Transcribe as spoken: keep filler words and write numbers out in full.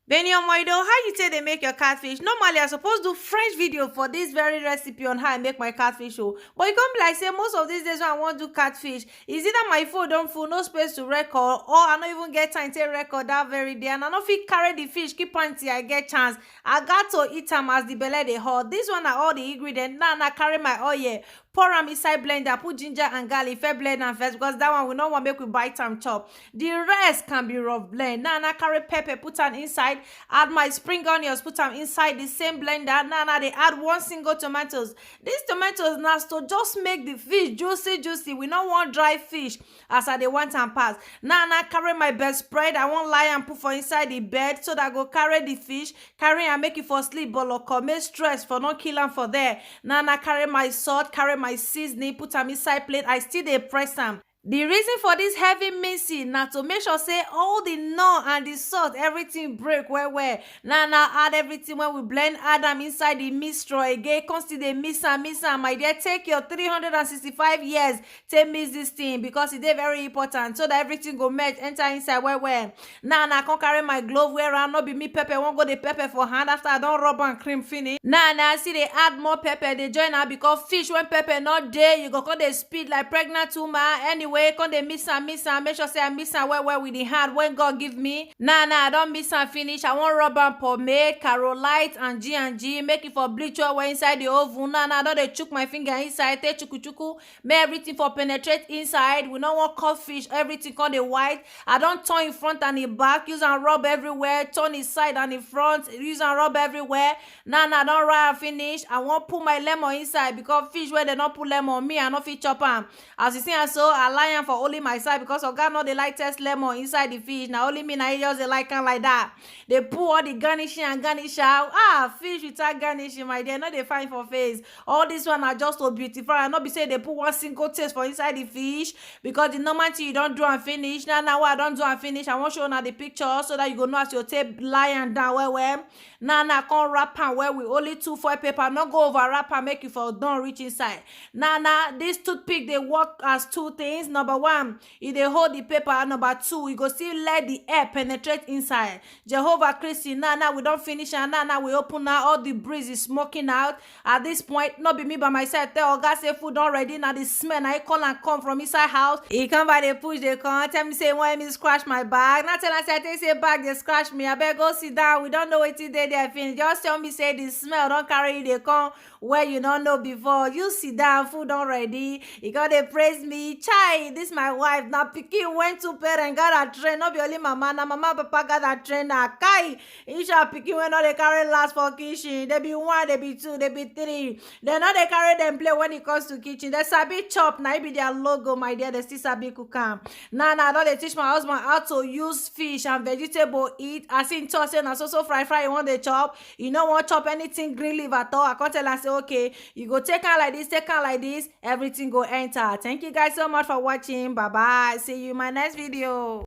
Benny Omoido, how you take dey make your catfish? Normally, I suppose do fresh video for this very recipe on how I make my catfish o. But e come be like say most of these days when I wan do catfish, is either my phone don full, no space to record, or I no even get time take record that very day, and I no fit carry the fish keep am till I get chance. I gat to eat am as the belle dey hot. This one na all the ingredient. Now, na carry my oil, pour am inside blender, put ginger and garlic, first blend am first, because that one we no wan make we bite am chop. The rest can be rough blend. Now, na carry pepper, put am inside, add my spring onions, put am inside the same blender. Now, na dey add one single tomatoes. These tomatoes na to just make the fish juicy, juicy. We no wan dry fish as I dey want am pass. Now, na carry my bedspread, I wan lie am put for inside the bed so that I go carry the fish, carry am make e for sleep boloko, make stress for no kill am for there. Now, na carry my salt, carry my seasoning, put am inside plate, I still dey press am. The reason for this heavy mixing na to make sure say all the nor and the salt, everything break well well. Now, na add everything wey we blend, add am inside the mixture again, come still dey mix am, mix am. My dear, take your three hundred and sixty-five years take mix this thing, because e dey very important, so that everything go merge enter inside well well. Now, na come carry my glove, wear am, no be me pepper wan go dey pepper for hand after I don rub am cream finish. Now, na I still dey add more pepper, dey join am, because fish wey pepper no dey, you go come dey speed like pregnant woman. Anyway, come dey mix am, mix am, make sure say I mix am well well with the hand wey God give me. Now, now I don mix am finish, I wan rub am pomade, Carolite and G and G, make e for bleach well well inside the oven. Now, now I don dey chook my finger inside, take chuku chuku, make everything for penetrate inside. We no wan cut fish, everything come dey white. I don turn in front and in back, use am rub everywhere, turn in side and in front, use am rub everywhere. Now, now I don rub am finish, I wan put my lemon inside, because fish wey dem no put lemon, me, I no fit chop am. As you see am so, I lie am for only my side, because oga no dey like taste lemon inside the fish. Na only me na him just dey like am like that. Dey put all the garnishing and garnish am. Ah, fish without garnishing, my dear, no dey fine for face. All this one na just to beautify am. No be say dey put one single taste for inside the fish, because the normal thing you don do am finish. Now, now wey I don do am finish, I wan show una the picture so that you go know as you take lie am down well well. Now, now come wrap am well with only two foil paper. No go over wrap am make e for don reach inside. Now, now this toothpick dey work as two things. Number one, e dey hold the paper. Number two, e go still let the air penetrate inside. Jehovah Christi, now, now we don finish am. Now, now we open am. All the breeze is smoking out. At this point, no be me by myself tell oga say food don ready. Na the smell na e call am come from inside house. E come by dey push dey come, tell me say e wan me scratch my back. Na tell am say I think say back dey scratch me. Abeg, go sit down. We don know wetin dey there finish. Just tell me say the smell don carry you dey come where you no know before. You sit down, food don ready. E come dey praise me. Chai, this my wife, na pikin wey two parent gather train. No be only mama, na mama papa gather train. Na kai, e sha pikin wey no dey carry last for kitchen. Dey be one, dey be two, dey be three. Dem no dey carry dem play when it comes to kitchen. Dem sabi chop, na e be their logo, my dear. Dem still sabi cook am. Now, now I don dey teach my husband how to use fish and vegetable eat. As him talk say na so so fry fry e wan dey chop, e no wan chop anything green leaf at all. I come tell am say, okay, you go take am like this, take am like this, everything go enter. Thank you guys so much for watching. Bye bye. See you in my next video.